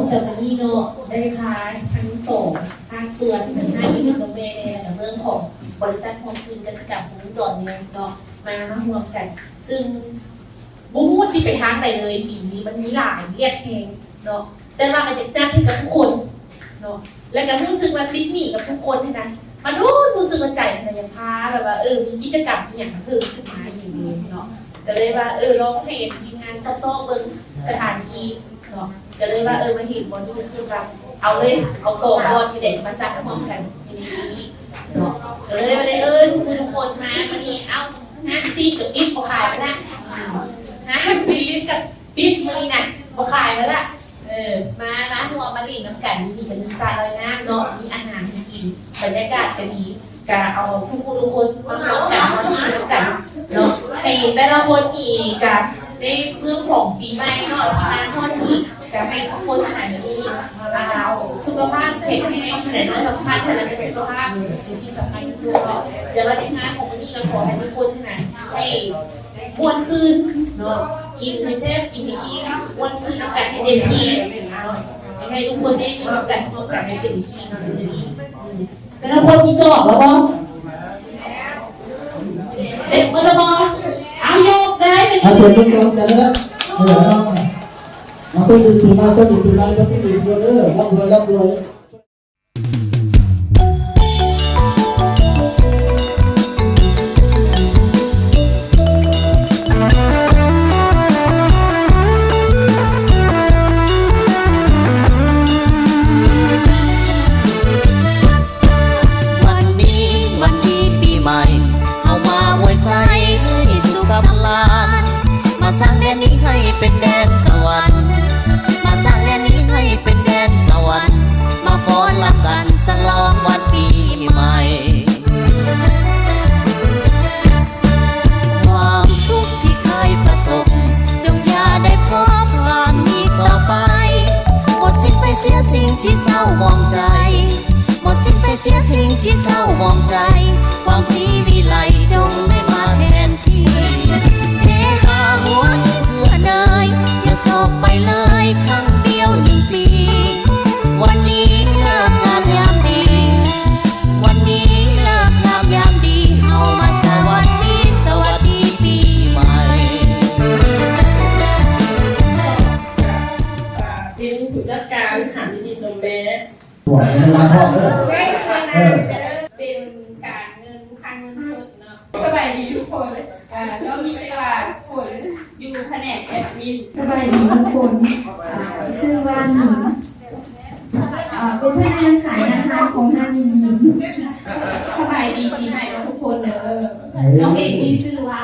ແຕ່ມື້ນີ້ເນາະ ໄດ້ພາທັງສອງພາກສ່ວນ ທັງທາງ Unit ນ້ອງແມ່ ແລະ ເລື່ອງຂອງບໍລິສັດຮ່ວມທຶນກະສິກຳຄົບວົງຈອນນີ້ເນາະ ມາ ມາຮ່ວມກັນ ຊຶ່ງບໍ່ຮູ້ວ່າຊິໄປທາງໃດເລີຍ. ປີນີ້ມັນມີຫຼາຍວຽກແຮງເນາະ ແຕ່ວ່າກໍຢາກຈັດໃຫ້ກັບທຸກຄົນເນາະ ແລ້ວກໍຮູ້ສຶກວ່າຕິດໜີ້ກັບທຸກຄົນຫັ້ນນະ ມາໂດນ ຮູ້ສຶກວ່າໃຈຫັ້ນນະຢາກພາ ແບບວ່າ ເອີ ມີກິດຈະກຳອີ່ຫຍັງເພີ່ມຂຶ້ນມາອີ່ຫຍັງເດເນາະ ກໍເລີຍວ່າ ເອີ ລອງໃຫ້ທີມງານຊອກໆເບິ່ງສະຖານທີ່ເນາະ ກໍເລີຍວ່າ ເອີ ມາເຫັນບ່ອນນີ້ກໍຄືວ່າ ເອົາເລີຍ ເອົາສອງບ່ອນນີ້ແຫຼະມາຈັດຮ່ວມກັນຢູ່ໃນທີ່ນີ້ເນາະ ກໍເລີຍວ່າໄດ້ເອີ້ນທຸກຜູ້ທຸກຄົນມາມື້ນີ້ ເອົ້າ ງານຊີ້ນກໍປິດບໍ່ຂາຍແລ້ວລະ ອືມ ງານບິນລິດກໍປິດມື້ນີ້ນະ ບໍ່ຂາຍແລ້ວລະ ເອີ ມາ ມາຮ່ວມມາຫຼິ້ນນຳກັນ ຢູ່ນີ້ກໍມີສະລອຍນ້ຳເນາະ ມີອາຫານໃຫ້ກິນ ບັນຍາກາດກໍດີ ກະເອົາທຸກຜູ້ທຸກຄົນມາຮ່ວມກັນ ຮ່ວມກິນນຳກັນເນາະ ໃຫ້ແຕ່ລະຄົນນີ້ກະໃນເລື່ອງຂອງປີໃໝ່ເນາະ ທີ່ມາຮອດນີ້ ກະໃຫ້ທຸກຄົນຫັ້ນນະມີ ອ່າ ສຸຂະພາບແຂງແຮງຫັ້ນແຫຼະເນາະ ສຳຄັນຫັ້ນນະແມ່ນສຸຂະພາບ ເປັນສິ່ງສຳຄັນທີ່ສຸດເນາະ ແລ້ວກໍທີມງານຂອງມື້ນີ້ກໍຂໍໃຫ້ທຸກຄົນຫັ້ນນະ ໃຫ້ມ່ວນຊື່ນເນາະ ກິນໃຫ້ແຊບ ກິນໃຫ້ອີ່ມ ມ່ວນຊື່ນນຳກັນໃຫ້ເຕັມທີ່ເນາະ ໃຫ້ທຸກຄົນໄດ້ຢູ່ນຳກັນ ຮ່ວມກັນໃຫ້ເຕັມທີ່ເນາະ ມື້ນີ້ ອືມ ແຕ່ລະຄົນມີຈອກແລ້ວບໍ່? ເຕັມໝົດແລ້ວບໍ່? ເອົາ ຍົກໄດ້ ເອົາ ເຕີມເຕີມກັນນະ ເອີ ເອົາ ເອົາ ເພິ່ນດີປີໃໝ່ ເພິ່ນດີປີໃໝ່ ເພິ່ນດີປີໃໝ່ເດີ ລ່ຳລວຍ ລ່ຳລວຍ. ວັນດີ ວັນດີປີໃໝ່ ເຮົາມາອວຍໄຊໃຫ້ສຸກສຳລານ ມາສ້າງແດນນີ້ໃຫ້ເປັນແດນສະຫວັນ ມາສ້າງແດນນີ້ໃຫ້ເປັນແດນສະຫວັນ ມາຟ້ອນລຳກັນສະຫຼອງວັນປີໃໝ່. ຄວາມທຸກທີ່ເຄີຍປະສົບ ຈົ່ງຢ່າໄດ້ພົບຜ່ານອີກຕໍ່ໄປ ໝົດສິ້ນໄປເສຍສິ່ງທີ່ເສົ້າໝອງໃຈ ໝົດສິ້ນໄປເສຍສິ່ງທີ່ເສົ້າໝອງໃຈ ຄວາມສີວິໄລຈົ່ງໄດ້ມາແທນທີ່ ເຮຮາຫົວຍິງເພື່ອນເອີຍ ຢ່າໂສກໄປເລີຍຄັ້ງດຽວໜຶ່ງປີ ວັນນີ້ເລີກງາມຍາມດີ ວັນນີ້ເລີກງາມຍາມດີ ເຮົາມາສະຫວັດດີ ສະຫວັດດີປີໃໝ່. ເປັນຜູ້ຈັດການຫາວິທີນມແມ່ ບວກໃຫ້ມັນລາບຮອບເດີ ເອີ ເປັນການເງິນ ຄ່າເງິນສົດເນາະ. ສະບາຍດີທຸກຄົນ ເອີ ນ້ອງມີຊື່ວ່າ ຝົນ ຢູ່ພະແນກແອດມິນ. ສະບາຍດີທຸກຄົນ ເອີ ຊື່ວ່າ ໜິງ ເອີ ເປັນພະນັກງານຂາຍອາຫານຂອງຮ້ານ ໜິງ. ສະບາຍດີປີໃໝ່ເນາະທຸກຄົນເດີ ນ້ອງເອງມີຊື່ວ່າ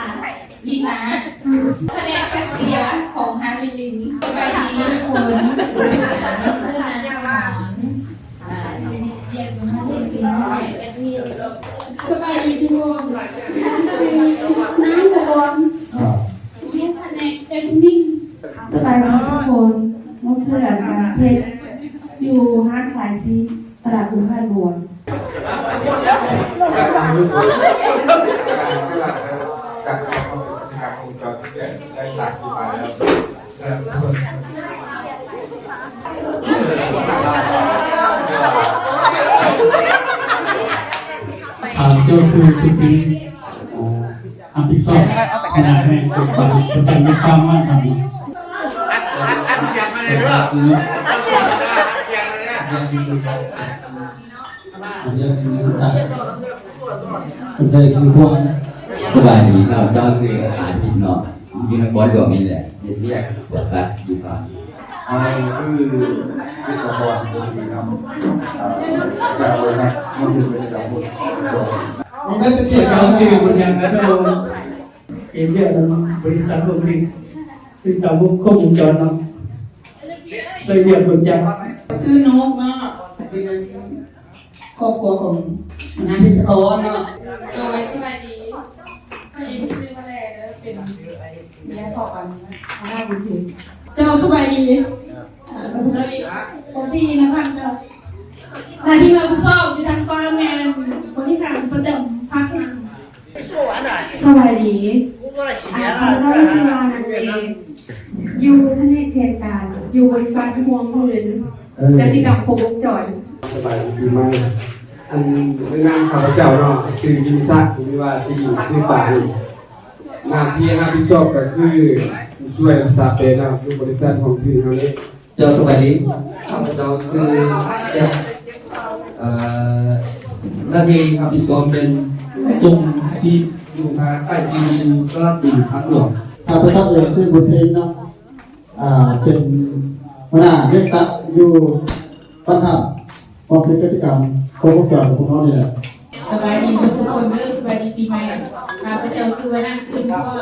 ລິນນາ ພະແນກແຄຊຽຂອງຮ້ານລິນລິນ. ສະບາຍດີທຸກຄົນ ຊື່ນາງຫອມ ອ່າ ວຽກຢູ່ຮ້ານລິນລິນ ແອດມິນ. ສະບາຍດີທຸກຄົນ ຊື່ນາງຫອມ ອ່າ ຢູ່ພະແນກແອດມິນ. ສະບາຍດີທຸກຄົນ ນ້ອງຊື່ ອັນ ເພັດ ຢູ່ຮ້ານຂາຍຊີ້ນ ຕະຫຼາດກຸງທ່າຫຼວງ. ເຈົ້າຊື່ສຸທິນ ຮັບຜິດຊອບພະແນກແມ່ນກົດໝາຍ ປະຈຳຢູ່ຟາມບ້ານທຳ. ອັດ ອັດ ອັດສຽງມາແດ່ເດີ ອັດສຽງມາແດ່ເດີ ອັດສຽງມາແດ່ເດີ. ສະບາຍດີເນາະ ເຈົ້າຊື່ອາທິດເນາະ ຢູ່ນະຄອນຫຼວງນີ້ແຫຼະ ເຮັດວຽກບໍລິສັດຢູ່ຟາມ. ເຮົາຊື່ວິດສະພອນ ບຸນດີນຳ ເອີ ຈາກບໍລິສັດ ມັນເປັນບໍລິສັດຂອງ ເຮົາຊື່ບຸນຍັງ ແລ້ວກໍເຮັດວຽກນຳບໍລິສັດລົງທຶນ ຄືຕາວົງຄົບວົງຈອນເນາະ ຊ່ວຍວຽກຄົນຈັກ. ຊື່ນົກເນາະ ເປັນຄອບຄົວຂອງນາຍວິສະກອນເນາະ. ໂດຍ ສະບາຍດີ ຂ້ອຍຊື່ມາແລເດີ ເປັນເມຍຂອງອັນ ຫົວໜ້າບຸນເພັງ. ເຈົ້າ ສະບາຍດີ ເອີ ເປັນຜູ້ດີນະພັນເຈົ້າ. ໜ້າທີ່ຮັບຜິດຊອບຢູ່ທາງຟາມແມ່ນບໍລິຫານປະຈຳພາກສະໜາມ. ສະບາຍດີ ຂ້າພະເຈົ້າຊື່ວ່າ ນາງເອ ຢູ່ພະແນກແຜນການ ຢູ່ບໍລິສັດຮ່ວມທຶນ ເອີ ກະສິກຳຄົບວົງຈອນ. ສະບາຍດີປີໃໝ່. ອັນ ໃນນາມຂ້າພະເຈົ້າເນາະ ຊື່ວິນສັກ ຫຼືວ່າຊື່ ຊື່ປານ. ໜ້າທີ່ຮັບຜິດຊອບກະຄືຜູ້ຊ່ວຍຮັກສາແປນຳຢູ່ບໍລິສັດຮ່ວມທຶນເຮົານີ້. ເຈົ້າ ສະບາຍດີ. ຂ້າພະເຈົ້າຊື່ແຈັກ ເອີ ໜ້າທີ່ຮັບຜິດຊອບແມ່ນສົ່ງຊີບຢູ່ຮ້ານຂາຍຊີບຢູ່ຕະຫຼາດບຸນທາດຫຼວງ. ຂ້າພະເຈົ້າເອງຊື່ບຸນເພັງເນາະ ອ່າ ເປັນຫົວໜ້າວຽກສັກຢູ່ບ້ານທາດ ຮ່ວມເປັນກະສິກຳຄົບວົງຈອນຂອງພວກເຮົານີ້ແຫຼະ. ສະບາຍດີທຸກໆຄົນເດີ ສະບາຍດີປີໃໝ່. ຂ້າພະເຈົ້າຊື່ວ່ານາງ ຄືນພອນ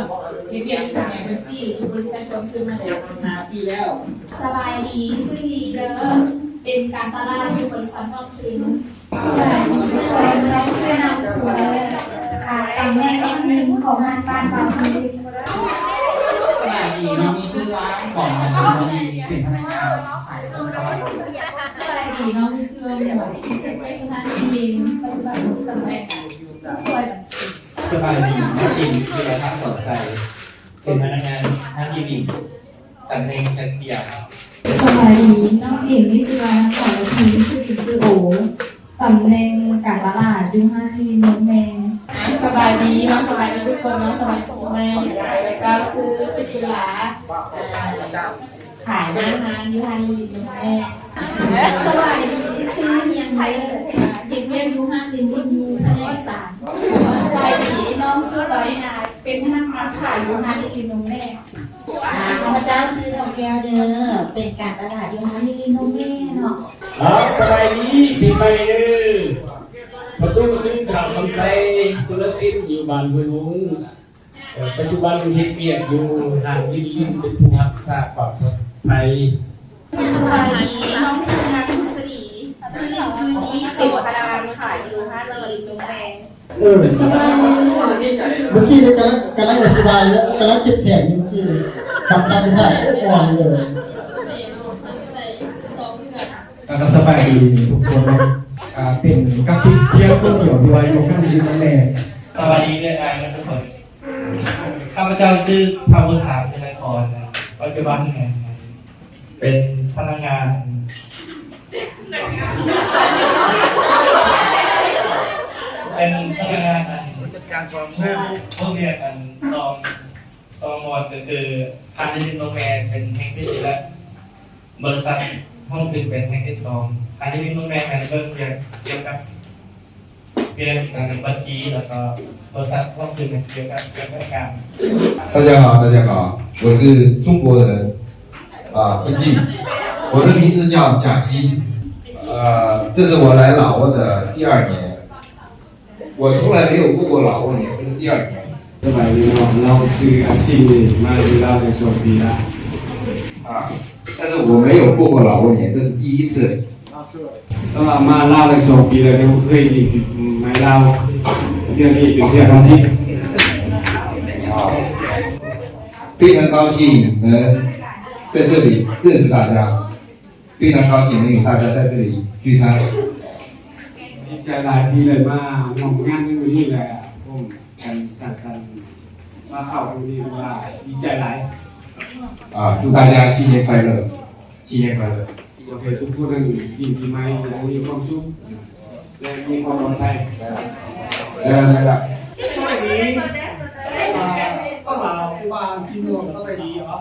ເຮັດວຽກຢູ່ພະແນກບັນຊີ ຢູ່ບໍລິສັດຮ່ວມທຶນມາໄດ້ຫ້າປີແລ້ວ. ສະບາຍດີ ຊື່ລີເດີ ເປັນການຕະຫຼາດຢູ່ບໍລິສັດຮ່ວມທຶນ. ສະບາຍດີທຸກຄົນ ນ້ອງຊື່ນ້ຳຄູເດີ ອ່າ ຕຳແໜ່ງແອັດມິນຂອງຮ້ານບ້ານບາງພີ. ສະບາຍດີ ນ້ອງມີຊື່ວ່າ ຂອງ ເປັນພະນັກງານຂາຍຢູ່ຕະຫຼາດ. ສະບາຍດີ ນ້ອງມີຊື່ວ່າ ໝວດ ເຮັດວຽກຢູ່ຮ້ານທີ່ດິນ ປັດຈຸບັນຕຳແໜ່ງການຢູ່ ຜູ້ຊ່ວຍບັນຊີ. ສະບາຍດີ ນ້ອງເອງມີຊື່ວ່າ ທັກສອນໄຊ ເປັນພະນັກງານຮ້ານທີ່ດິນ ຕຳແໜ່ງແຄຊຽ. ສະບາຍດີ ນ້ອງເອງມີຊື່ວ່າ ນາງສາວລະພີ ຊື່ຈິງຊື່ໂອ ຕຳແໜ່ງການຕະຫຼາດຢູ່ຮ້ານທີ່ດິນນົມແມ່. ສະບາຍດີເນາະ ສະບາຍດີທຸກຄົນເນາະ ສະບາຍດີ. ຂ້າພະເຈົ້າຊື່ ຕຸລາ ຂາຍໜ້າຮ້ານຢູ່ຮ້ານລິນນົມແມ່. ສະບາຍດີ ຊື່ຮຽງເດີ ເຮັດວຽກຢູ່ຮ້ານລິນດິນຢູ່ພະແນກສານ. ສະບາຍດີ ນ້ອງຊື່ ບາວິນາ ເປັນພະນັກງານຂາຍຢູ່ຮ້ານລິນນົມແມ່. ຂ້າພະເຈົ້າຊື່ ດອກແກ້ວເດີ ເປັນການຕະຫຼາດຢູ່ຮ້ານລິນນົມແມ່ເນາະ. ສະບາຍດີປີໃໝ່ເດີ ປະຕູ ຊື່ ທ້າວຄຳໄຊ ຕຸລະສິນ ຢູ່ບ້ານຫ້ວຍຮຸ່ງ. ເອີ ປັດຈຸບັນເຮັດວຽກຢູ່ຮ້ານລິນລິນ ເປັນຜູ້ຮັກສາຄວາມປອດໄພ. ສະບາຍດີ ນ້ອງຊື່ນາງ ພຸດສະດີ ຊື່ຫຼິ້ນຊື່ດີ ເປັນພະນັກງານຂາຍຢູ່ຮ້ານລິນນົມແມ່. ເອີ ສະບາຍດີ ເມື່ອກີ້ນີ້ກຳລັງ ກຳລັງອະທິບາຍຢູ່ ກຳລັງເຈັບແຂນຢູ່ເມື່ອກີ້ນີ້ ຟັງຄຳພິພາກ ໂອ້ ອ່ອນເລີຍ. ແລ້ວກໍສະບາຍດີທຸກຄົນເນາະ ກະເປັນກັບທີ່ພຽງຄົນດຽວທີ່ວ່າຢູ່ຂ້າງທີ່ນັ້ນແຫຼະ. ສະບາຍດີເອື້ອຍອ້າຍເນາະທຸກຄົນ. ຂ້າພະເຈົ້າຊື່ ພາບຸນສາມ ເວໄລພອນ ປັດຈຸບັນເປັນພະນັກງານ ເປັນພະນັກງານ ຜູ້ ຜູ້ຮຽກອັນ ສອງ ສອງບ່ອນ ກໍຄື ຮ້ານລິນນົມແມ່ ເປັນແຫ່ງທີໜຶ່ງ ແລະ ບໍລິສັດຮ່ວມທຶນເປັນແຫ່ງທີສອງ. ອັນນີ້ມີໂຮງແຮມແມ່ນເບິ່ງວຽກກ່ຽວກັບວຽກການບັນຊີ ແລ້ວກໍບໍລິສັດຮ່ວມທຶນກ່ຽວກັບການຈັດການ. 大家好，大家好，我是中国人，啊，很近。我的名字叫贾基，呃，这是我来老挝的第二年。 我从来没有过过老挝年，这是第二年。 ສະບາຍດີເນາະ ລາວຊື່ອາຊິນ ມາຢູ່ລາວໄດ້ສອງປີລະ 啊，但是我没有过过老挝年，这是第一次。 ແຕ່ວ່າມາລາວໄດ້ສອງປີລະ ຍັງບໍ່ເຄີຍໄດ້ມາລາວ ເທື່ອນີ້ເປັນເທື່ອທຳອິດ. 啊，非常高兴能在这里认识大家。 非常高兴能与大家在这里聚餐。 ດີໃຈຫຼາຍທີ່ໄດ້ມາຮ່ວມງານໃນມື້ນີ້ ແລະ ຮ່ວມກັນສັງສັນ ມາເຂົ້າມື້ນີ້ ຖືວ່າດີໃຈຫຼາຍ. 啊，祝大家新年快乐，新年快乐。 ຂໍໃຫ້ທຸກຄົນນັ້ນຍິນດີໃໝ່ ຢ່າງມີຄວາມສຸກ ແລະ ມີຄວາມປອດໄພ. ໄດ້ລະ ໄດ້ລະ. ສະບາຍດີ ອ່າ ພວກເຮົາ ຜູ້ບ່າວພີ່ນ້ອງ ສະບາຍດີເນາະ.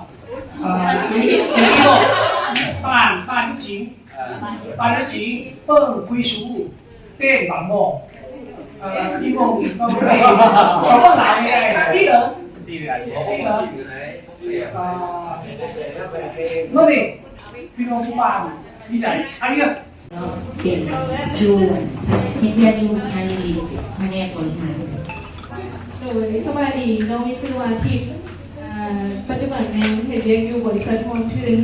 ເອີ ເປັນທີ່ບອກ ປານ ປານຈິງ ປານຈິງ ເປີ້ງຄຸຍຊູ ເຕ້ນບາງບໍ່ ເອີ ທີ່ບໍ່ຕ້ອງເຕັ້ນ ກໍບໍ່ຫຼາຍໃຫຍ່ ທີ່ເດີ ທີ່ເດີ ເອີ ເມື່ອນີ້ ພີ່ນ້ອງຜູ້ບ່າວ ດີໃຈ ອັນນີ້ ເປັນຢູ່ ເຮັດວຽກຢູ່ພະແນກບໍລິຫານ. ໂດຍ ສະບາຍດີ ນ້ອງມີຊື່ວ່າທິບ ເອີ ປັດຈຸບັນແມ່ນເຮັດວຽກຢູ່ບໍລິສັດຮ່ວມທຶນ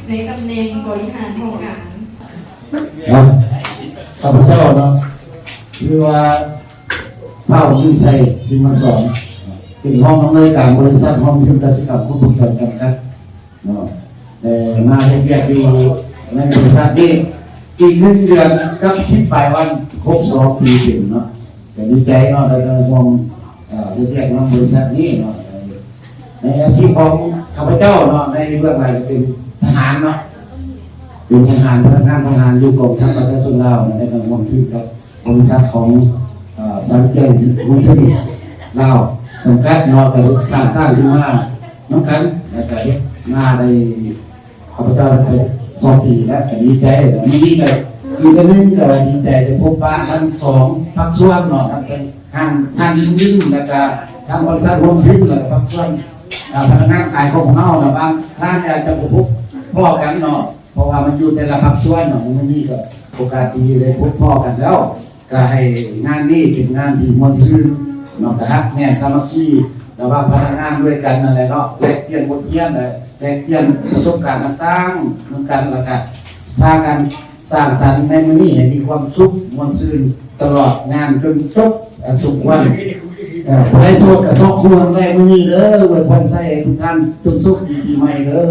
ໃນຕຳແໜ່ງບໍລິຫານຫ້ອງການ. ເນາະ ຂ້າພະເຈົ້າເນາະ ຊື່ວ່າ ທ້າວວິໄຊ ພິມມະສອນ ເປັນຮອງອຳນວຍການບໍລິສັດຮ່ວມທຶນກະສິກຳຄຸນບຸນເຮືອນຈຳກັດ. ເນາະ ແຕ່ມາເຮັດວຽກຢູ່ໃນບໍລິສັດນີ້ ອີກໜຶ່ງເດືອນກັບສິບປາຍວັນ ຄົບສອງປີເຕັມເນາະ. ກໍດີໃຈເນາະ ໄດ້ມາຮ່ວມ ເອີ ເຮັດວຽກນຳບໍລິສັດນີ້ເນາະ ໃນອາຊີບຂອງ ຂ້າພະເຈົ້າເນາະ ໃນເບື້ອງຫຼັງເປັນທະຫານເນາະ ເປັນທະຫານ ພະນັກງານທະຫານຢູ່ກອງທັບປະຊາຊົນລາວເນາະ ໄດ້ມາຮ່ວມທຶນກັບ ບໍລິສັດຂອງ ເອີ ສັນແຈ້ງລົງທຶນລາວຈຳກັດເນາະ ກໍສ້າງຕັ້ງຂຶ້ນມານຳກັນ ແລ້ວກໍເຮັດມາໄດ້ ຂ້າພະເຈົ້າໄດ້ສອງປີແລ້ວ ກໍດີໃຈເນາະ ມື້ນີ້ກໍອີກອັນໜຶ່ງ ກໍດີໃຈໄດ້ພົບປະທັງສອງພາກສ່ວນເນາະ ທັງທາງທ່ານຍິງ ແລ້ວກໍທາງບໍລິສັດລົງທຶນ ແລ້ວກໍພາກສ່ວນ ເອີ ພະນັກງານຂາຍຂອງເຮົານະ ບາງທ່ານອາດຈະບໍ່ພົບພໍ້ກັນເນາະ ເພາະວ່າມັນຢູ່ແຕ່ລະພາກສ່ວນເນາະ ມື້ນີ້ກໍໂອກາດດີໄດ້ພົບພໍ້ກັນແລ້ວ ກໍໃຫ້ງານນີ້ເປັນງານທີ່ມ່ວນຊື່ນເນາະ ກະຮັກແໜ້ນສາມັກຄີລະຫວ່າງພະນັກງານດ້ວຍກັນນັ້ນແຫຼະເນາະ ແລກປ່ຽນບົດຮຽນ ແລະ ແລກປ່ຽນປະສົບການຕ່າງໆນຳກັນ ແລ້ວກະພາກັນສ້າງສັນໃນມື້ນີ້ໃຫ້ມີຄວາມສຸກມ່ວນຊື່ນຕະຫຼອດງານຈົນຈົບອັນສົມຄວນ. ເອີ ຜູ້ໃດໂສດກໍຊອກຄູ່ໃນມື້ນີ້ເດີ ອວຍພອນໃສ່ໃຫ້ທຸກທ່ານຈົ່ງໂຊກດີປີໃໝ່ເດີ.